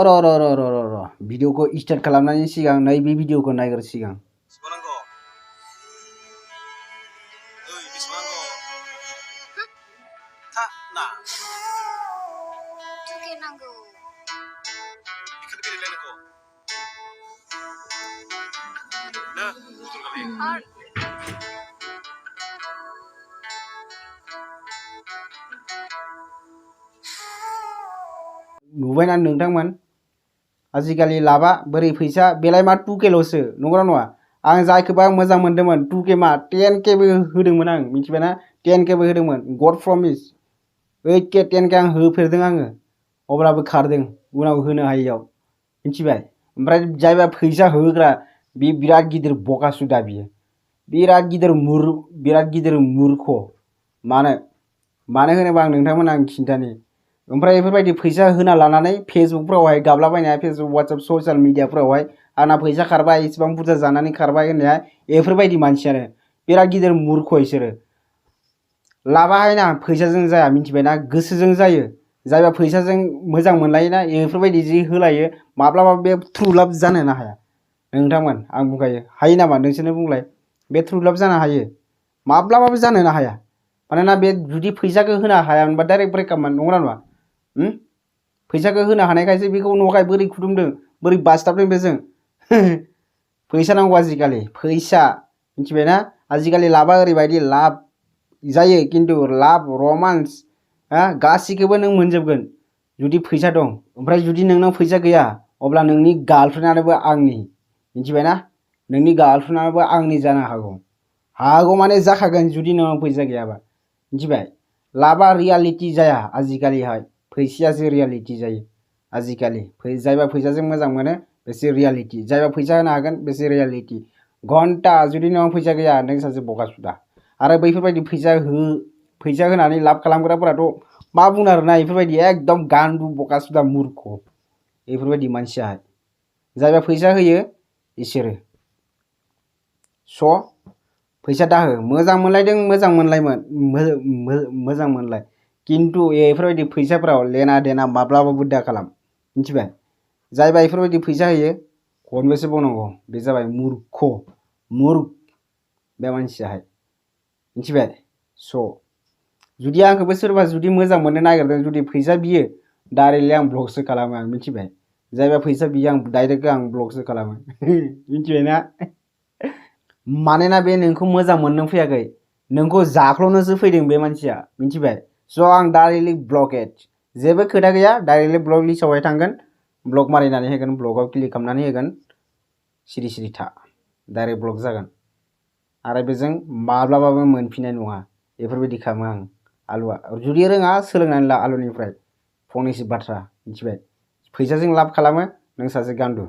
र भिडिअखौ स्टार्ट खालामनायनि सिगां नैबे भिडिअखौ नायग्रो सिगां नुबायना नोंथांमोन आजिखालि लाबा बोरै फैसा बेलाय मा 2K लसो नंगौना नङा आं जायखौबा मोजां मोनदोंमोन 2K मा 10K बो होदोंमोन आं मिथिबायना 10K बो होदोंमोन गड प्रमिस 8K 10K आं होफेरदों आङो अब्लाबो खारदों उनाव होनो हायैयाव मिथिबाय ओमफ्राय जायबा फैसा होग्रा बे बिराद गिदिर बकासुदा बियो बिराद गिदिर मुर्ख मानो होनोबा आं नोंथांमोन आं खिन्थानि ओमफ्राय बेफोरबायदि फैसा होना लानानै फेसबुकफ्रावहाय गाबलाबायनाया फेसबुक वाट्सएप ससियेल मिडियाफ्रावहाय आंना फैसा खारबाय इसेबां बुरजा जानानै खारबाय होननाया बेफोरबायदि मानसियानो बिराद गिदिर मुर्ख बिसोरो लाबाहायना फैसाजों जाया मिथिबायना गोसोजों जायो जायबा फैसाजों मोजां मोनलायोना बेफोरबायदि जि होलायो माब्लाबा बे ट्रु लाभ जानोनो हाया नोंथांमोन आं बुंखायो हायो नामा नोंसोरनो बुंलाय बे ट्रु लाभ जानो हायो माब्लाबाबो जानोनो हाया मानोना बे जुदि फैसाखौ होनो हायामोनबा डाइरेक्ट ब्रेकआपमोन नंगौना नङा फैसाखौ होनो हानायखायसो बेखौ न'खाय बोरै खुदुमदों बोरै बासथाबदों बेजों फैसा नांगौ आजिखालि फैसा मिथिबायना आजिखालि लाबा ओरैबायदि लाब जायो खिन्थु लाब रमान्स गासिखौबो नों मोनजोबगोन जुदि फैसा दं ओमफ्राय जुदि नोंनाव फैसा गैया अब्ला नोंनि गार्लफ्रेन्डआबो आंनि मिथिबायना नोंनि गार्लफ्रेन्डआबो आंनि जानो हागौ माने जाखागोन जुदि नोंनाव फैसा गैयाबा मिथिबाय लाबा रियालिटि जाया आजिखालिहाय फैसायासो रियालिटि जायो आजिखालि जायबा फैसाजों मोजां मोनो बेसो रियालिटि जायबा फैसा होनो हागोन बेसो रियालिटि घन्टा जुदि नोंनाव फैसा गैया नों सासे बकासुदा आरो बैफोरबायदि फैसा होनानै लाब खालामग्राफोराथ' मा बुंनो आरोना बेफोरबायदि एकदम गान्दु बकासुदा मुर्ख बेफोरबायदि मानसियाहाय जायबा फैसा होयो इसोरो स' फैसा दाहो मोजां मोनलायदों मोजां मोनलाय खिन्थु बेफोरबायदि फैसाफ्राव लेना देना माब्लाबाबो दा खालाम मिथिबाय जायबा बेफोरबायदि फैसा होयो खनबेसे बुंनांगौ बे जाबाय मुर्ख बे मानसियाहाय मिथिबाय स' जुदि आंखौबो सोरबा जुदि मोजां मोननो नागिरदों जुदि फैसा बियो डाइरेक्टलि आं ब्लकसो खालामो आं मिथिबाय जायबा फैसा बियो आं डाइरेक्ट आं ब्लकसो खालामो मिथिबायना मानोना बे नोंखौ मोजां मोननो फैयाखै नोंखौ जाख्ल'नोसो फैदों बे मानसिया मिथिबाय स' आं डाइरेक्टलि ब्लकेट जेबो खोथा गैया डाइरेक्टलि ब्लक लिस्टआवहाय थांगोन ब्लक मारिनानै होगोन ब्लकआव क्लिक खालामनानै होगोन सिरि था डाइरेक्ट ब्लक जागोन आरो बेजों माब्लाबाबो मोनफिननाय नङा बेफोरबायदि खालामो आं आलुआ जुदि रोङा सोलोंनानै ला आलुनिफ्राय फंनैसो बाथ्रा मिथिबाय फैसाजों लाब खालामो नों सासे गान्दु